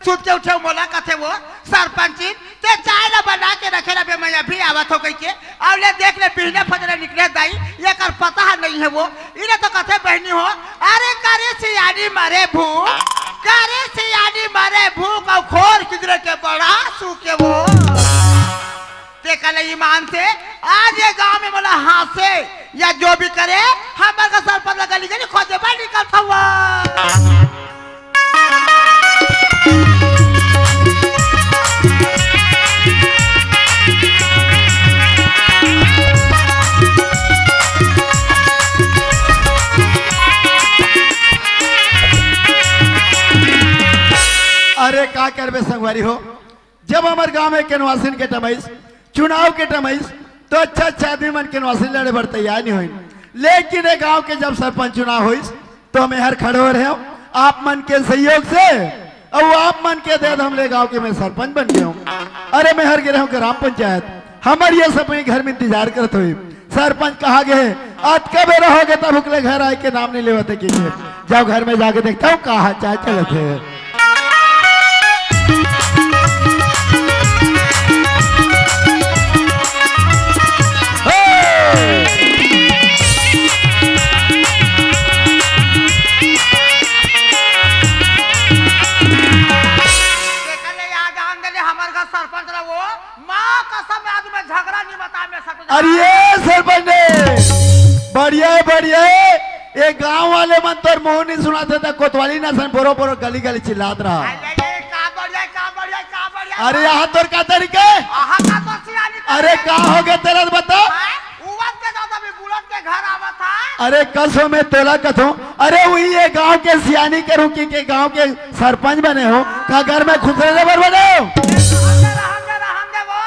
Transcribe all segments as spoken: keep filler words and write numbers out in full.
सुत के उठे मोला कथे वो, सरपंच जी, ते चाय ला बना के रखे रहे, मैं अभी आवत हो कहिके। अउ ले देख ले, बिहने फजरे निकले दाई, एकर पता ह नहीं हे वो। इने तो कथे बहिनी हो, अरे करे सियानी मरे भू, करे सियानी मरे भू, कउ खोर किजरे के बड़ा सूखे वो। ते कले ईमान से आज ये गांव में मोला हांसे या जो भी करे, हमर का सरपंच ला गली गली खोजे बर निकलत हवा। अरे का करबे संगवारी हो, जब हमर गांव में केनवासिन के टमइस, चुनाव के टमइस, तो अच्छा अच्छा आदमी मन केनवासिन लड़े बर तैयार नहीं होइन, लेकिन ये गांव के जब सरपंच चुनाव होइस, तो मैं हर खड़े हो रहे हूँ आप मन के सहयोग से, अउ आप मन के दया हमले गांव के मैं सरपंच बन गए हूँ। अरे मैं हर गे रहे हूँ ग्राम पंचायत, हमर ये सब घर में इंतजार करत हुई, सरपंच कहाँ गए? अतका बेरा हो गया तब उकले घर आए के नाम नहीं लेवत हे कि के। जाओ घर में जाके देखता हूँ कहाँ चाय चलत हे। देखा ले, याद आन देले, हमर घर सरपंच रहो। माँ कसम, आज मैं झगड़ा नहीं बता, मैं सब अरे ये सरपंच ने, बढ़िया है, बढ़िया है। ये गांव वाले मन तोर मुंह नहीं सुनाते थे, कोतवाली ना सन बोरो बोरो गली गली चिल्लात रहा। अरे ये का बढ़िया, का बढ़िया, का बढ़िया, अरे का यहाँ तोर का तरीका है? आहा का तो सियानी का अरे है। का हो गया तेरा तो बता। हैं? उवत के दादा भी बुलत के घर आवत है। अरे कसो में तोला कथो, अरे वही ये गांव के सियानी करूं कि के गांव के सरपंच बने हो, का घर में खुसरे बर बने हो? रहन दे, रहन दे, रहन दे वो।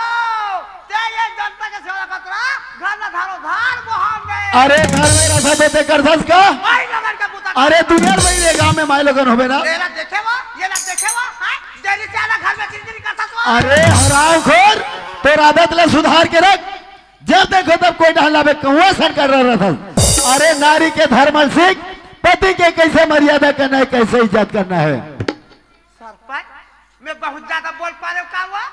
ते ये जनता के सेवा करत रहा, घर ला धारो धार बोहान दे। अरे घर में रखा तो ते करथस का? माई लगन के पुता अरे दुनिया में ये गांव में माई लगन होबे ना। ये ला देखे वो, ये ला देखे वो, हैं? देरी से आला घर में चिरचिरी करथस वो। अरे हरामखोर, तोर आदत ला सुधार के रख। जब देखो तब कोई डहलावे, कौआ सन कर रहा था। अरे नारी के धर्म सीख, पति के कैसे मर्यादा करना है, कैसे इज्जत करना है। सरपंच, मैं बहुत ज्यादा बोल पा रहे हो का हुआ?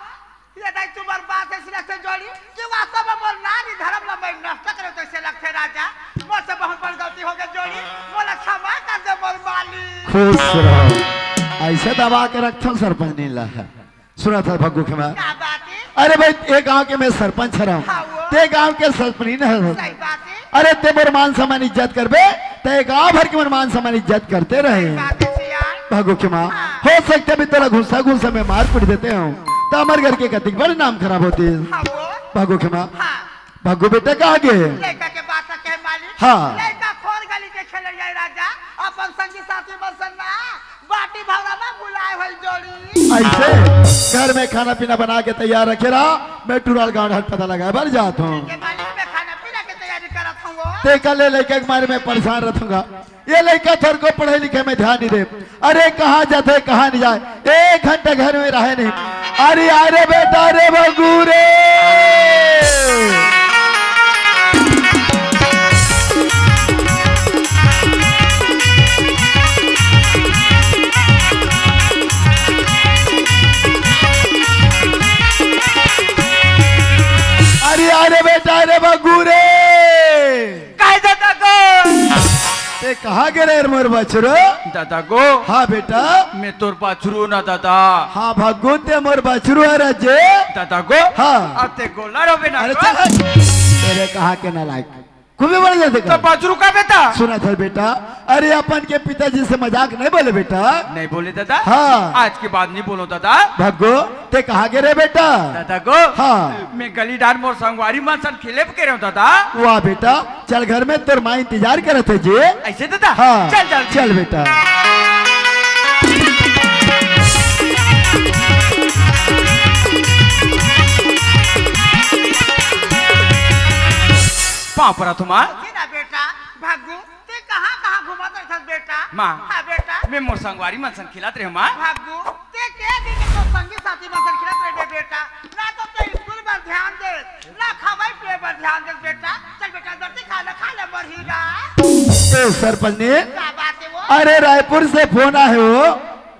ये दाई तुम्हार बात है इसलिए से जोड़ी कि वास्तव में मोर नारी धर्म ला मैं नष्ट करे तो इसे लगते राजा, मोर से बहुत बड़ गलती हो गई जोड़ी, मोला क्षमा कर दे मोर मालिक। खुश रहो, ऐसे दबा के रखो सरपंच नीला है। सुना था भग्गू खेमा। का बात है? अरे भाई, ए गांव के मैं सरपंच हरव। हाँ, वो। ते गांव के सरपंच नहीं हरव। सही बात है। अरे ते मोर मान सम्मान इज्जत करबे, ते गांव भर के मोर मान सम्मान इज्जत करते रहे। सही बात है, सियान। भग्गू खेमा। हाँ। हो सकते भी तेरा गुस्सा गुस्सा में मार पीट देते हो, तो हमर घर के कतिक बड़ नाम खराब होती है। हाँ, वो। भग्गू खेमा। हाँ। भग्गू बेटा कहाँ गे? लइका के बात कहे मालिक। हाँ। लइका खोर गली के खेले जाए राजा, अपन संगी साथी मन संग ना बाटी भौरा में बुलाए होई जोड़ी। ऐसे घर में खाना पीना बना के तैयार रखे रहा, मैं टुराल गांव घाट पता लगाए बर जात हूँ। के मालिक में खाना पीना के तैयारी करत हूँ। ते कर ले लइका के मारे मैं परेशान रहूंगा। ये लइका थोर को पढ़े लिखे में ध्यान नहीं दे। अरे कहाँ जाते, कहाँ नहीं जाए, एक घंटा घर में रहे नहीं। अरे, अरे बेटा, अरे बगू रे। अरे, अरे बेटा, अरे बगू रे। काहे दादा गो? ते कहाँ गे रे मोर बछरू? दादा गो। हाँ बेटा। मैं तोर बछरू ना दादा। हाँ भग्गू, ते मोर बछरू है राजे। दादा गो। हाँ। अब ते गोला रहो ना अरे गो। चल हट। तेरे कहाँ के नालायक। खूबे बड़ जाते तो का? बछरू का बेटा? सुना था बेटा, अरे अपन के पिताजी से मजाक नहीं बोले बेटा। नहीं बोले दादा। हाँ। आज के बाद नहीं बोलो दादा। भग्गू, ते कहाँ गे रे बेटा? दादा गो। हाँ। मैं गली डार मोर संगवारी मन सन खेले के रहे हूँ दादा। वाह बेटा, चल घर में तोर माँ इंतजार करत है जी। ऐसे दादा? हाँ। चल, चल। चल बेटा। पाँव परत हँव माँ। सुन ना बेटा, भग्गू, तें कहाँ कहाँ घूमत रहिथस बेटा? माँ, हाँ बेटा। मैं मोर संगवारी मन संग खेलत रहेंव माँ। भग्गू, तें के दिन तोर संगी साथी मन संग खेलत रहिबे बेटा, ना तो तें स्कूल बर ध्यान दे, ना खवई पिए बर ध्यान दे बेटा। चल बेटा, अंदर से खाना खा ले, मरही गा। ए सरपंचनी, का बात हे वो? अरे रायपुर से फोन आए हे वो।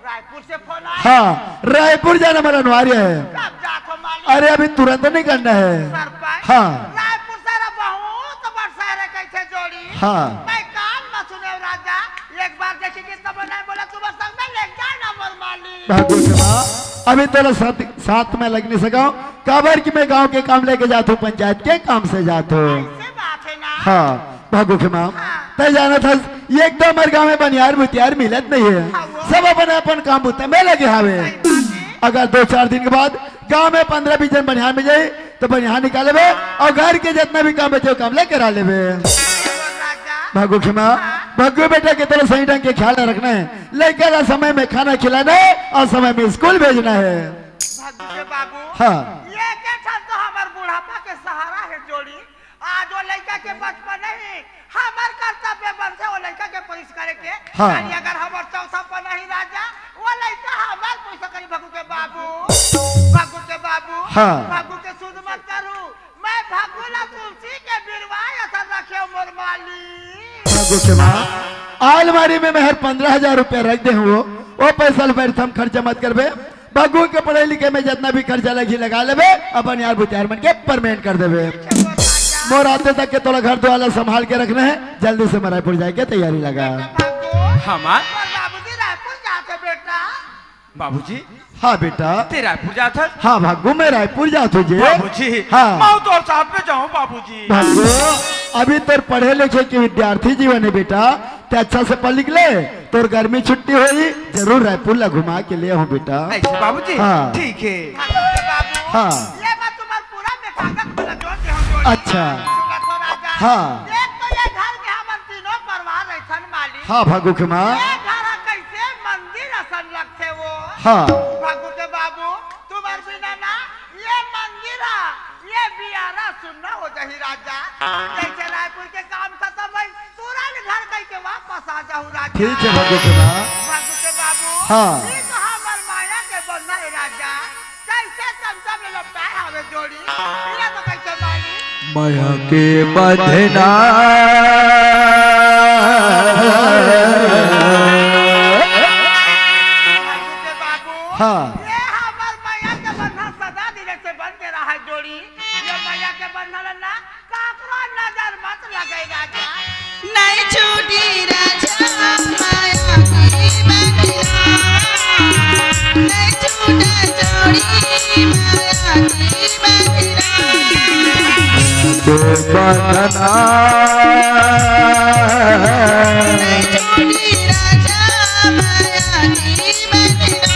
रायपुर से फोन आए? हाँ, रायपुर जाना हमारा अनिवार्य है। कब जात हो मालिक? अरे अभी तुरंत निकलना है। सरपंच? हाँ। रायपुर सारा बहुत बड़ शहर हे, कैसे जोड़ी? हाँ। मैं कान में सुनेंव राजा, एक बार देखी कि तब नहीं बोला, तुम्हारे संग में ले जाना मोर मालिक। भग्गू के माँ, अभी तोला साथ, साथ में लग नहीं सकँव, काबर कि मैं गाँव के काम लेके जात हँव, पंचायत के काम से जात हँव। ऐसे बात हे ना? हाँ, भग्गू के माँ, हाँ। तें जानत हस, एक तो हमर गाँव में बनिहार भुतिहार मिलत नहीं हे, हाँ, वो। सब अपन अपन काम बुता में लगे हवे। सही बात हे। अगर दो चार दिन के बाद गाँव में पन्द्रह बीस झन बनिहार मिल जाही, त बनिहार निकाल लेबे अउ घर के जतना भी काम बचे, वो काम ले करा लेबे। राजा। भग्गू के माँ, हाँ। भग्गू बेटा के तोला सही ढंग के ख्याल रखना हे, लइका ला समय में खाना खिलाना हे अउ समय में स्कूल भेजना हे। भग्गू के बाबू, हाँ। ये के ठन तो हमर बुढ़ापा के सहारा हे जोड़ी। आज वो लइका के बचपन नहीं, हमर कर्तव्य बनथे वो लइका के परवरिश करे के। हाँ। यानी अगर हमर चौथा पर नहीं राजा, वो लइका हमर परवरिश करी भग्गू के बाबू। भग्गू के बाबू, हाँ। भग्गू के सुध मत करू। मैं भग्गू ला तुलसी के बिरवा असन रखेंव मोर मालिक। भग्गू के माँ, अलमारी में मैं हर पन्द्रह हजार रुपया रख दे हँव, वो पैसा ल व्यर्थ म खर्चा मत करबे। भग्गू के पढ़े लिखे में जतना भी खर्चा लगही लगा लेबे, अपन यार भुतिहार मन के payment कर देबे। मोर आते तक के तोला घर दुआर ला संभाल के रखना हे, जल्दी से मैं रायपुर जाए के तैयारी लगा। भग्गू, हाँ माँ। पर बाबूजी रायपुर जात हे बेटा। बाबूजी। हाँ बेटा। तें रायपुर जात हस? हाँ भग्गू, मैं रायपुर जात हँव जी। बाबूजी। हाँ। मैं तोर साथ में जाहूँ बाबूजी। भग्गू, अभी तोर पढ़े लिखे के विद्यार्थी जीवन हे बेटा, तें अच्छा से पढ़ लिख ले, तोर गर्मी छुट्टी होही, जरूर रायपुर ला घुमा के ले आहूँ बेटा। ऐसे बाबूजी? हाँ। ठीक हे। भग्गू के बाबू, हाँ। ये बात तुम्हार पूरा में कागज खोला जोड़ दे हम जोड़। अच्छा। सुना तो राजा। हाँ। देख तो ये घर में हमन तीनों परिवार रहिथन मालिक। हाँ, भग्गू के माँ। ये घर ह कैसे मंदिर असन लगथे वो। हाँ। भग्गू के बाबू, तुम्हार बिना ना ये मंदिर ह, ये बियारा सुन्ना हो जाही राजा। जैसे रायपुर के काम खतम होही, तुरंत घर कई के वापस आ जाहू राजा। ठीक हे भग्गू के माँ। भग्गू के बाबू, हाँ। ये तो हमर माया के बंधन हे राजा। कैसे चमचम ले लपटाए हवे जोड़ी, पीला तो कैसे बानी? माया के बंधना। बाबू के बाबू, हाँ। ये हमर माया के बंधन सदा दिन से बन के रहा जोड़ी। ये माया के बंधन ना काकरो नजर मत लगे राजा। नहीं छूटी राजा माया की बंधना, नहीं छूटे जोड़ी माया की बंधना। तो बंधना। नहीं छूटी राजा माया की बंधना,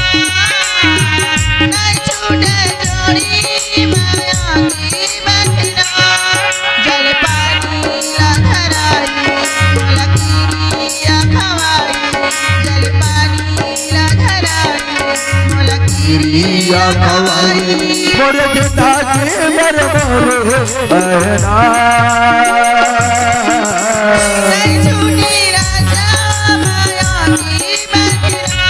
नहीं छूटे जोड़ी माया की बंधना। जल पानी ला धराई, मोला किरिया खवाई। जल पानी ला धराई, मोला किरिया खवाई। मोर गेंदा के मर मोर बहना। नहीं छूटी राजा माया की बंधना,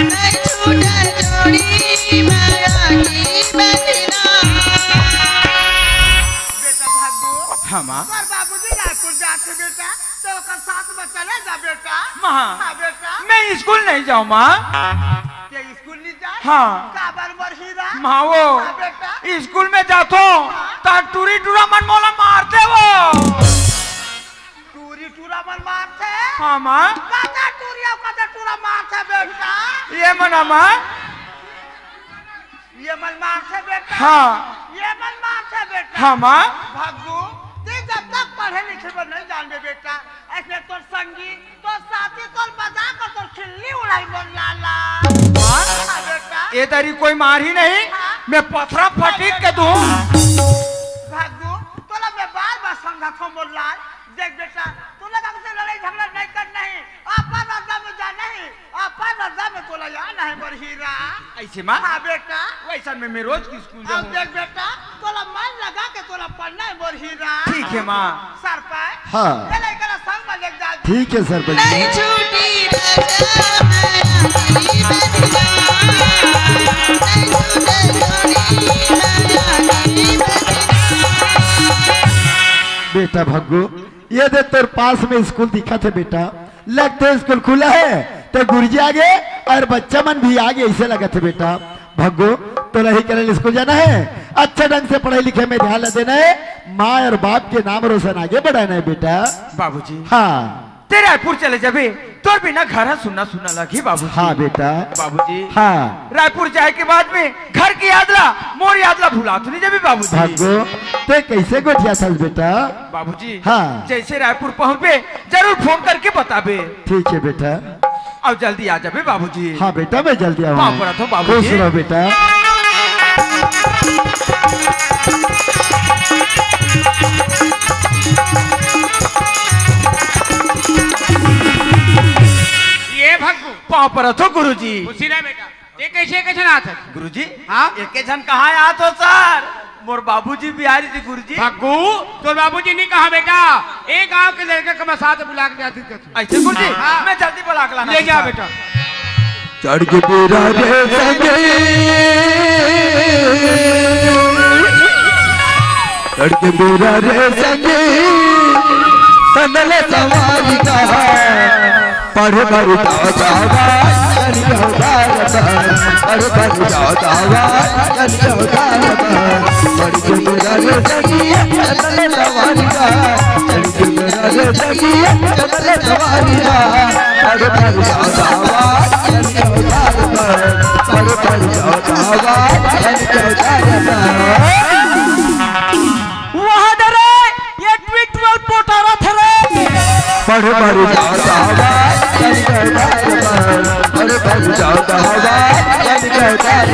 नहीं छूटे जोड़ी माया की बंधना। बेटा भागो। हाँ, माँ। पर बाबूजी रायपुर जात हे बेटा, तो ओकर साथ में चले जा बेटा। माँ। हाँ बेटा। मैं स्कूल नहीं जाऊँ, माँ। के स्कूल नहीं जाए? हाँ। काबर बर हीरा? माँ वो। हाँ बेटा। स्कूल में जाथो, हाँ। त टूरी टूरा मन मोला मारथे वो। टूरी टूरा मन मारथे? हाँ, माँ। कते टूरी अउ कते टूरा मारथे बेटा? ये मन, माँ। ये मन मारथे बेटा। हाँ। ये मन मारथे बेटा। हाँ, माँ। भग्गू, तें जब तक पढ़े लिखे बर नहीं जानबे बेटा, अइसने तोर संगी, तोर साथी, तोर मजाक अउ तोर खिल्ली उड़ाही मोर लाला। माँ। हाँ बेटा। ये तरी कोई मारही नहीं, हाँ। मैं पथरा फटीक के दूँ। भग्गू, तोला मैं बार बार समझाथों मोर लाल, देख बेटा, तोला काकरो से लड़ाई झगड़ा नहीं करना हे। अपन रद्दा में जाना हे, अपन रद्दा में तोला आना हे मोर हीरा। ऐसे माँ? हाँ बेटा। वैसन में मैं रोज की स्कूल अब जाऊँ। देख बेटा, तोला मन लगा के तोला नहीं, मोर हीरा। ठीक है, माँ। सर पे। हाँ। ये लइका ला संग में लेके जा। ठीक है, सर पे। नहीं छूटी बेटा भग्गू, ये दे तोर पास में स्कूल दिखत हे बेटा, लगथे स्कूल खुला हे, त गुरुजी आगे अउ बच्चा मन भी आगे, अइसे लगत हे बेटा। भग्गू, तोला ही करे स्कूल जाना हे, अच्छा ढंग से पढ़ाई लिखाई में ध्यान ला देना हे, माँ अउ बाप के नाम रोशन आगे बढ़ाना हे बेटा। बाबूजी। हाँ। ते रायपुर चले जाबे, तोर बिना घर ह सुन्ना सुन्ना लगही बाबूजी। हाँ बेटा। बाबूजी। हाँ। रायपुर जाए के बाद में घर के याद ला, मोर याद ला भुला तो नहीं जाबे बाबूजी। भग्गू, ते कइसे गोठियाथस बेटा? बाबूजी। हाँ। जइसे रायपुर पहुँचबे, जरूर फोन करके बताबे। ठीक है बेटा। अउ जल्दी आ जाबे बाबूजी। हाँ बेटा, मैं जल्दी आऊँ। पाँव परत हों बाबूजी। खुश रहो बेटा। ये भग्गू। पाँव परत हों गुरुजी। खुशी रह बेटा। ये कइसे, कइसे आत हे? गुरुजी। हाँ? एके झन कहाँ आत हो सर? मोर बाबूजी भी आय रहिसे गुरुजी। भग्गू, तोर बाबूजी नहीं कहा बेटा, ए गांव के लड़का के मैं साथ बुला के आती करती। अइसे गुरुजी, हाँ। मैं जल्दी बुला के लाना ले जा बेटा। चढ़ के बेरा रे संगे, चढ़ के बेरा रे संगे, तनले सवारी का। पढ़ पढ़ जावा, पढ़ पढ़ जावा, पढ़ के मेरा रे सखिया, चल सवारी का। चल के मेरा रे सखिया, चल सवारी का। पढ़ पढ़ जावा, पढ़ पढ़ जावा, पढ़ पढ़ जावा। वाह दरे, ये ट्वीट वाल पोटारा थे रे। पढ़ पढ़ जाता हवा, चल के दरबार। पढ़ पढ़ जाता हवा, चल के दरबार।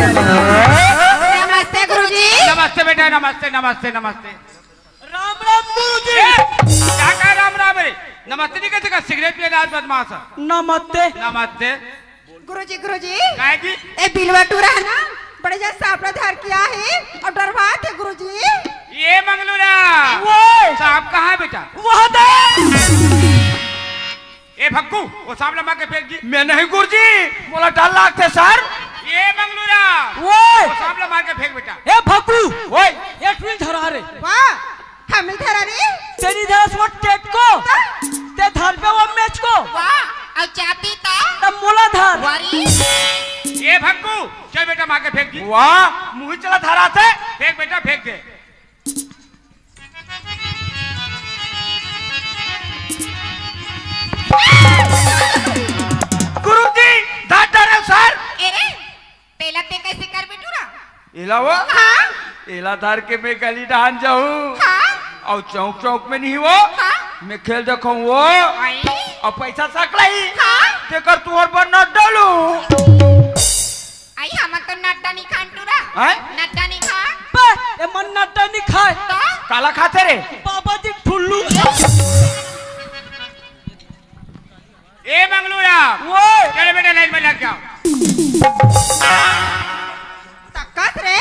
नमस्ते गुरुजी। नमस्ते बेटा, नमस्ते, नमस्ते, नमस्ते। राम राम गुरुजी। ए, का, का राम राम रे? नमस्ते नहीं कहते का? सिगरेट पिए आज बदमाश। नमस्ते। नमस्ते। गुरुजी, गुरुजी। काय जी? ए बिलवा टूरा हे ना, बड़े जा सांपड़ा धर के आय हे अउ डरवाथे गुरुजी। ए मंगलूरा। ओए। सांप कहाँ हे बेटा? वहाँ दे। ए भक्कू, वो सांप ला मार के फेंक जी। मैं नहीं गुरुजी, मोला डर लागथे सर। ए मंगलूरा। ओए। वो सांप ला मार के फेंक बेटा। ए भक्कू। ओए। ए ट्वीट धरा रे। वाह। हमी धरा रे। तेरी धरस वो टेट को। हाँ। ते धर पे वो मेच को। वाह, अउ चाबी तो? तब मोला धर। वारी। ए भक्कू, चल बेटा, मार के फेंक दी। वाह, मुँह चला धरा थे। फेंक बेटा, फेंक दे। गुरुजी, धर धरे सर। ए रे, तेला ते कइसे करबे टूरा? एला वो? हाँ। एला धर के मैं गली डहान जाहूँ। हाँ। अउ चौक चौक में नहीं वो? हाँ। मैं खेल देखूँ वो। आई। अउ पैसा सकलही। हाँ। तेकर तुँहर बर नट डालूँ। आई, हमन तो नट्टा नहीं खान टूरा। हैं? नट्टा नहीं खान। बे, ए मन नट्टा नहीं खाय। तो? काला खाथे रे? बाबा जी ठुल्लू। ए मंगलूरा। ओए। चल बेटा, लाइन में लग जाओ। सकस रे,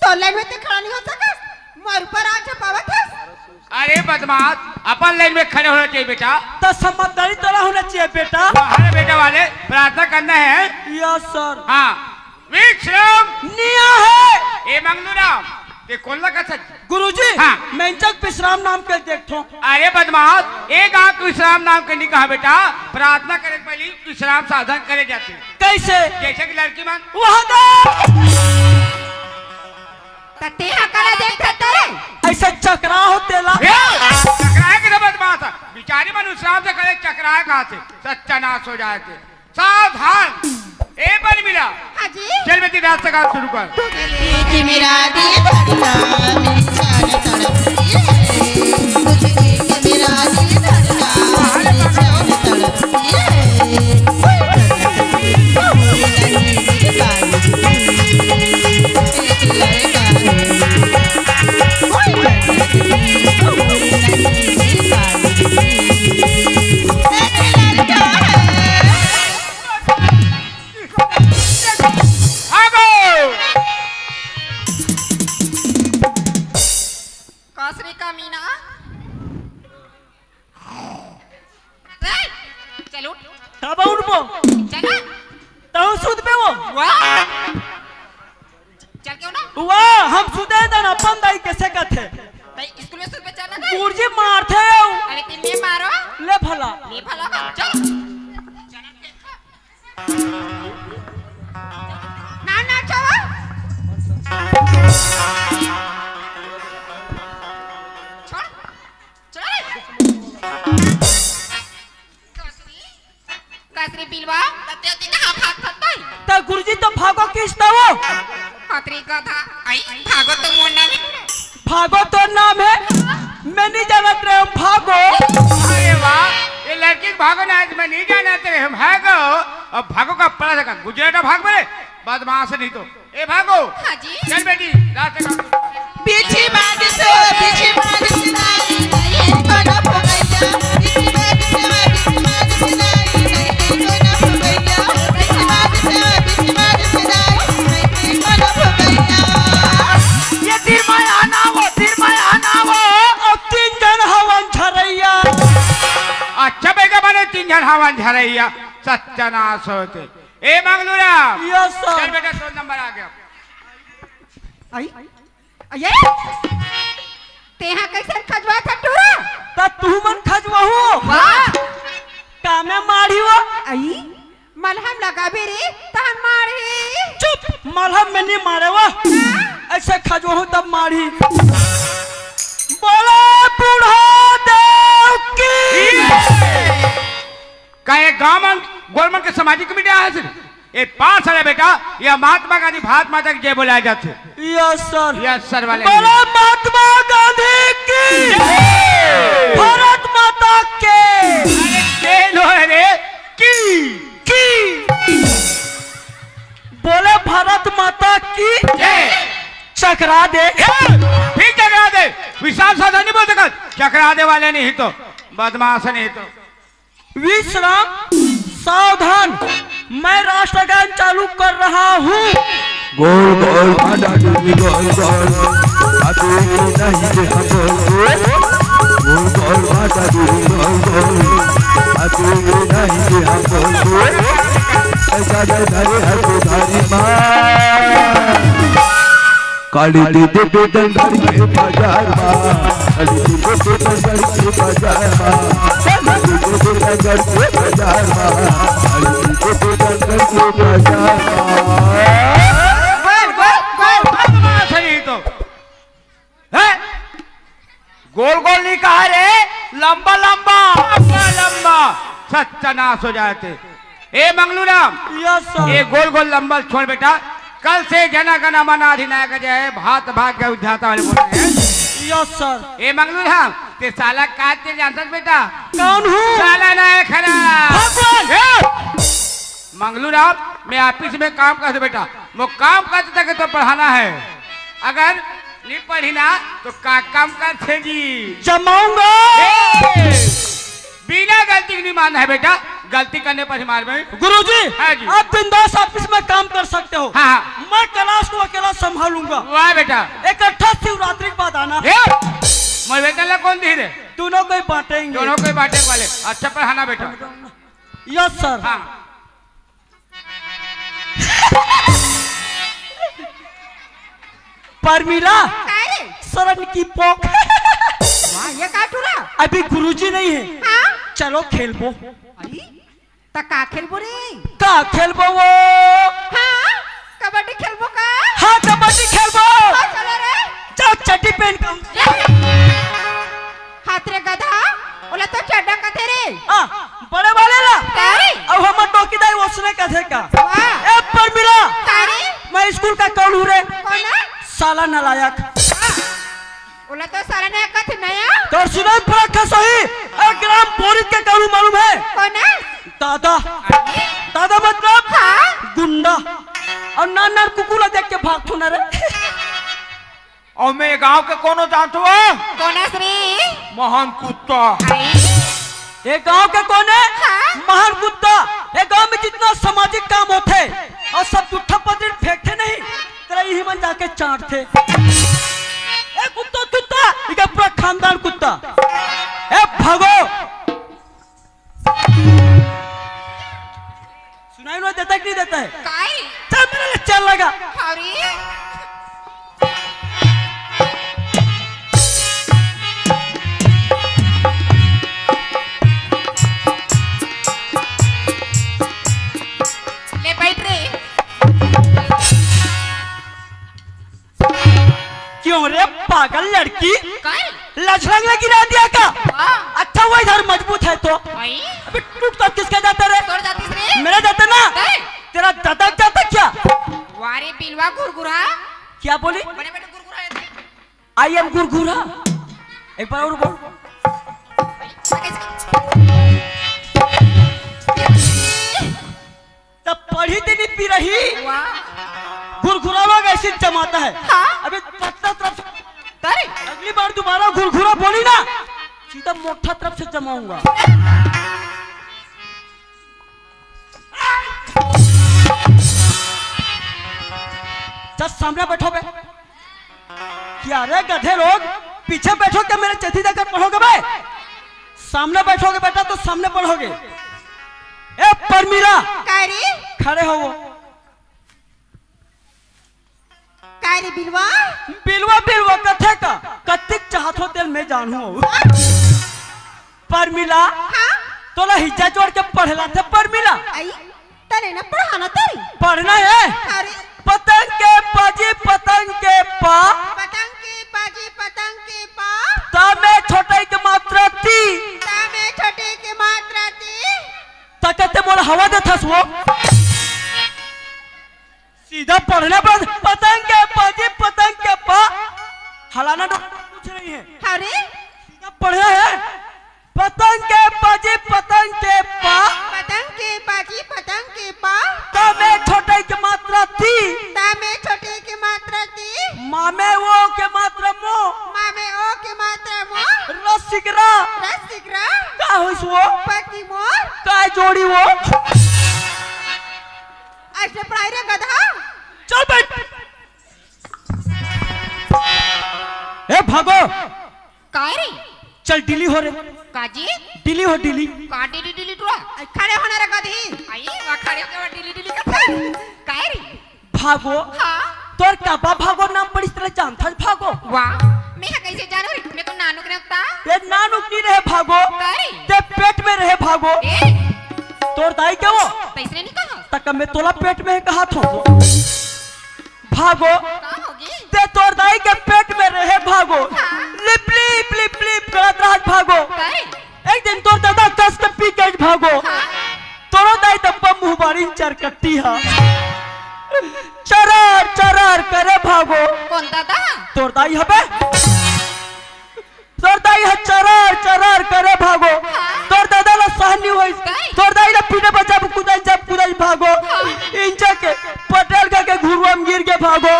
तो लाइन में ते खड़ा नहीं हो सकस, मोर ऊपर आ झपावत हस। अरे बदमाश, अपन लाइन में खड़े होना चाहिए बेटा। तो समझदारी तोला होना चाहिए बेटा। अरे बेटा वाले, प्रार्थना करना है। Yes sir. हाँ। विश्राम। निया है। ए मंगलूराम, ते कोन ला कथस? गुरुजी, हाँ। मैं जग विश्राम नाम के देखथों। अरे बदमाश, ए गांव के विश्राम नाम के नहीं कहा बेटा, प्रार्थना करे के पहली विश्राम साधन करे जाथे। कइसे? जइसे कि लड़की मन। वहाँ दे। त तेहा काला देखत रे? अइसे चकरा हो तेला। ए, चकराए के रे बदमाश, बिचारी मन विश्राम से करे चकराए कहा थे, सत्यानाश हो जाए थे। सावधान! ए बन मिला। हाँ जी। चल बेटी, नाच का काम शुरू कर। तुझे लेके मेरा दिल धड़का, मेरी जान तड़पती है। तुझे लेके मेरा दिल धड़का, मेरी जान तड़पती है। भागो। मीना। चल उठ। तब उठबो। चल। तहूँ सुतबे वो। वाह। चल क्यों ना? वाह, हम सुते त अपन दाई कइसे कथे। भाई, स्कूल में सुतबे चल ना। गुरुजी मारथे। अरे, तीन में मारो। ले भला। ले भला, चल। ना, ना, चल। छोड़। चल। कसरी बिलवा, तते दिन हाँ भाग खत्ता ही। त गुरुजी तो भागो किस्ता वो। हतरी गधा, आई, भागो तो मोर नाम है। भागो तो नाम है, मैं नहीं जानत रहे हूँ, भागो। अरे वाह, ये लड़की के भागो ना, आज मैं नहीं जानत रहे हूँ, भागो। अब भागो का पड़ा लगा, गुजराटा भाग मेरे, बदमाश नहीं तो। ए भागो। हाँ जी। चल बेटी, रास्ते का। पीछे बाज से, पीछे बाज से दाई, नहीं है कोनो भगैया। पीछे बाज से, पीछे बाज से दाई, नहीं है कोनो भगैया। पीछे बाज से, पीछे बाज से दाई, नहीं है कोनो भगैया। ये तीर माया ना वो, तीर माया ना वो। अब तीन झन हवन झरैया। अच्छा बेटा, बने तीन झन हवन झरैया। सत्यानाश होते। ए मंगलूराम। Yes sir। चल बेटा, दो नंबर आ गया। आई? अये? तेहा कइसन खजवाथा टूरा? त तुहू मन खजवाहू। वाह। का मैं माढ़ी वो? आई? मलहम लगाबे रे, तहन माढ़ी। चुप, मलहम में नहीं माढ़े वो। हाँ? अइसे खजवाहू तब माढ़ी। बोलो बूढ़ा देव की। का ये गांव मन, गोल मन के सामाजिक कमेटी आय हे? ए पास वाला बेटा, ये महात्मा गांधी, भारत माता की जय बोलाय जाथे। Yes sir। Yes sir वाले। बोलो महात्मा गांधी की। जय। भारत माता के। अरे, के लो है रे? की। की। बोले भारत माता की। जय। चकरा दे। ए, फिर चकरा दे। विशाल साधन नहीं बोल सकत। चकरा दे वाले नहीं तो, बदमाश नहीं तो। विश्राम, सावधान, मैं राष्ट्रगान चालू कर रहा हूँ। गोल गोल माता डोली गोल गोल, आते ही नहीं दे हम बोल गोल। गोल गोल माता डोली गोल गोल, आते ही नहीं दे हम बोल गोल। ऐसा दे धरे हर को धारी माँ। काली दीदी बेदनगढ़ के बाजार मा, काली दीदी बेदनगढ़ के बाजार मा, काली दीदी बेदनगढ़ के बाजार मा, काली दीदी बेदनगढ़ के बाजार मा। गोल, गोल, गोल, बदमाश है ये तो। हैं? गोल गोल नहीं कहा रे, लंबा लंबा, लंबा लंबा, सत्यानाश हो जाते। ए मंगलूराम, Yes sir। ये गोल गोल लंबा छोड़ बेटा, कल से जन गण मन अधिनायक जय, भारत भाग्य विधाता वाले बोल रहे हैं। Yes sir। ए मंगलूराम, ते साला का ते जानत बेटा? कौन हूँ? साला नायक है ना। भगवान। ए! मंगलूराम, मैं ऑफिस में काम करत हूँ बेटा, मैं काम करत तक तो पढ़ाना है, अगर नहीं पढ़ी ना तो का काम करथे जी? जमाऊंगा। ए, बिना गलती के नहीं मानना है बेटा, गलती करने पर ही मार में। गुरुजी, हाँ जी। आप बिंदास ऑफिस में काम कर सकते हो। हाँ, हाँ। मैं क्लास को अकेला संभालूंगा। वाह बेटा। इकट्ठा शिवरात्रि के बाद आना। ए, मैं वेतन ला कौन दी रे? दोनों को ही बांटेंगे। दोनों को ही बांटेंगे वाले। अच्छा पढ़ाना बेटा। Yes sir। हाँ। परमिला, काय रे? सरन की पोक। वाह, ये का टूरा? अभी गुरुजी नहीं है। हाँ? चलो खेलबो। अरे, त का खेलबो रे? का खेलबो वो? हाँ, कबड्डी खेलबो का? हाँ, कबड्डी खेलबो। हाँ, चलो रे। जाओ, चड्डी पहन के। हाथ रे गधा, ओला तो चड्डा कथे रे। आ, बड़े वाले ला। तारी। अब हमर डोकी दाई ओसने कथे का। वाह। ए परमिला। तारी। मैं स्कूल का कौन हूँ रे? कौन है? साला नालायक। वाह। ओला तो साला नालायक कथे नया। तोर सुनाई पड़ा खसोही। ए ग्राम बोरित के कौन हूँ मालूम है? कौन है? दादा। दादा मतलब? हाँ। गुंडा। और नान नान कुकुर ला देख के भागथों ना रे। अउ मैं ये गांव के कोनो जानथों? कोन हस रे? महान कुत्ता। आई। ये गांव के कोन हे? हाँ? महान कुत्ता। ये गांव में जितना सामाजिक काम होथे अउ सब जुट्ठा पतरी फेंकथे नहीं, तेला इही मन जाके चांटथे। ए कुत्ता, कुत्ता, इका पूरा खानदान कुत्ता। ए, भागो। सुनाई नहीं देता कि नहीं देता है? काय? चल, मेरे लिए चल लगा। अरे। ले बैठ रे। क्यों रे पागल लड़की? काय? लछड़ंग में गिरा दिया का? हाँ। अच्छा हुआ इधर मजबूत है तो। भाई। अबे टूट तो किसका जाता रे? तोर जातीस रे। मेरा जाता ना? काय? तेरा दादा जाता क्या? वारे बिलवा गुरगुरा। क्या बोली? बड़े बड़े गुरगुरा है थे। I am गुरगुरा। एक बार और बोल। तब पढ़ी तेरी पिरही। वाह। गुरगुरा लोग ऐसे जमाता है। हाँ। अबे पटना तरफ से करे। अगली बार दोबारा गुरगुरा बोली ना, सीधा मोठा तरफ से जमाऊंगा। चल सामने बैठो बे। क्या रे गधे लोग, पीछे बैठो क्या, मेरे चेती देकर पढ़ोगे बे? सामने बैठोगे बेटा तो सामने पढ़ोगे। ए परमीला, काय रे? खड़े हो वो। काय रे बिलवा? बिलवा, बिलवा कथे का? कतिक चाहत हो तेल मैं जानू। परमीला, हाँ? तोला हिज्जा जोड़ के पढ़ला थे परमीला। आई, तने ना पढ़ाना तरी। पढ़ना है? अरे। पतंग के पाजी, पतंग के पा। पतंग के पाजी, पतंग के पा। ता में छोटे के मात्रा ती। ता में छोटे के मात्रा ती। ता कहते मोला हवा देथस वो। सीधा पढ़ना बंद। पतंग के पाजी, पतंग के पा। हलाना डोलाना कुछ नहीं है। अरे। सीधा पढ़ना है। पतंग के पाजी, पतंग के पा। पतंग के पाजी, पतंग के पा। ता में छोटे के मात्रा ती। ता में छोटे के मात्रा ती। मा में ओ के मात्रा मो। मा में ओ के मात्रा मो। र सिकरा। र सिकरा। का होइस वो? पति मोर। काय जोड़ी वो? ऐसे पढ़ाई रे गधा। चल बैठ। ए भागो। काय रे? चल डिली हो रे। काजी? डिली हो डिली। का डिली डिली टुरा? आई खड़े होना रे गधी। आई वा खड़े होके वा डिली डिली करता। काय रे? भागो। हाँ। तोर का बा भागो नाम पड़िस तेला जानथस भागो। वाह, मैं हा कैसे जानू रे? मैं तो नानुक रहता। ए नानुक नहीं रहे भागो। काय रे? ते पेट में रहे भागो। ए? तोर दाई के वो? तैसने नहीं कहा। तक मैं तोला पेट में कहा थो। भागो। का होगी? ते तोर दाई के पेट में रहे भागो। हाँ। लिप लिप लिप लिप करत रहत भागो। काय? एक दिन तोर दादा कस के पी के भागो। हाँ। तोरो दाई डब्बा मुहबारी चरकट्टी हा। चरार चरार करे भागो। कौन दादा? तोर दाई हबे। तोर दाई ह चरार चरार करे भागो। हाँ। तोर दादा ला सहनी होइस। काय? तोर दाई ला पीटे बचाब कुदाई जब कुदाई भागो। हाँ। इंजा के पटेल का के घुरुआ में गिर के भागो।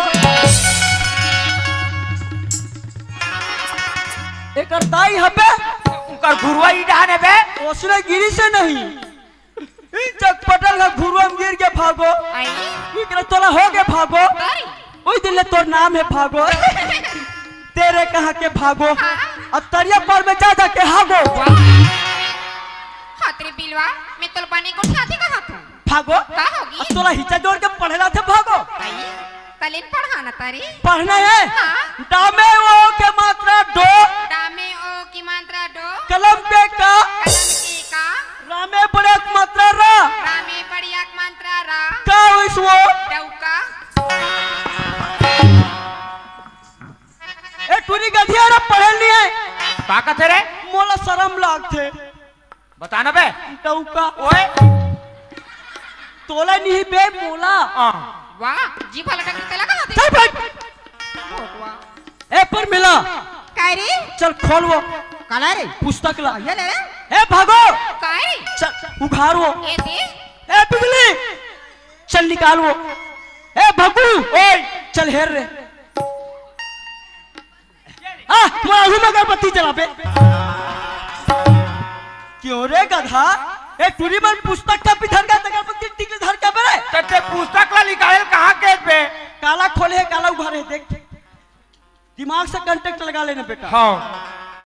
एकर दाई हबे। उकर घुरुआ ई डहान हबे। ओसने गिरी से नहीं। ई जग पटल ह घुरुआ में गिर के भागो। आई? इकरे तोला हो के भागो। तारी? ओई दिन ले तोर नाम है भागो। तेरे कहाँ के भागो। हाँ। अब तरिया पर में जा जा के हागो। वाह। हाथ रे बिलवा, मैं तोल बने को ठाते कहा था। भागो। का होगी? अब तोला हिचा जोड़ के पढ़े लाथे भागो। आई? तले पढ़ाना तारी। पढ़ना है? हाँ। डामे ओ के मात्रा डो। डामे ओ की मात्रा डो। कलम पे का। कलम के का। रामे बड़े के मात्रा रा। रामे बढ़िया के मात्रा रा। का होइस वो? डौका। ए टूरी गधिया रे पढ़े नहीं है। का कथे रे? मोला शरम लागथे। बता ना बे। डौका। ओए। तोला नहीं बे मोला। हाँ। वाह, जी भला डॉक्टर तेला कहा थे? चल बैठ। वाह। ए परमिला। काय रे? चल खोल वो। काला रे? पुस्तक ला। ये ले रे। ए भागो। काय? चल उघार वो। ए दे। ए बिजली। चल निकाल वो। ए भगू। ओए। चल हेर रे। आ, तोर आगू में अगरबत्ती जलाबे। क्यों रे गधा? ए टूरी मन पुस्तक का पिथर का अगरबत्ती टिकली धर के बे रे। ते, ते पुस्तक ला निकाले कहाँ के बे? काला खोले है, काला उघारे है, देख। दिमाग से कॉन्टैक्ट लगा लेना बेटा। हाँ।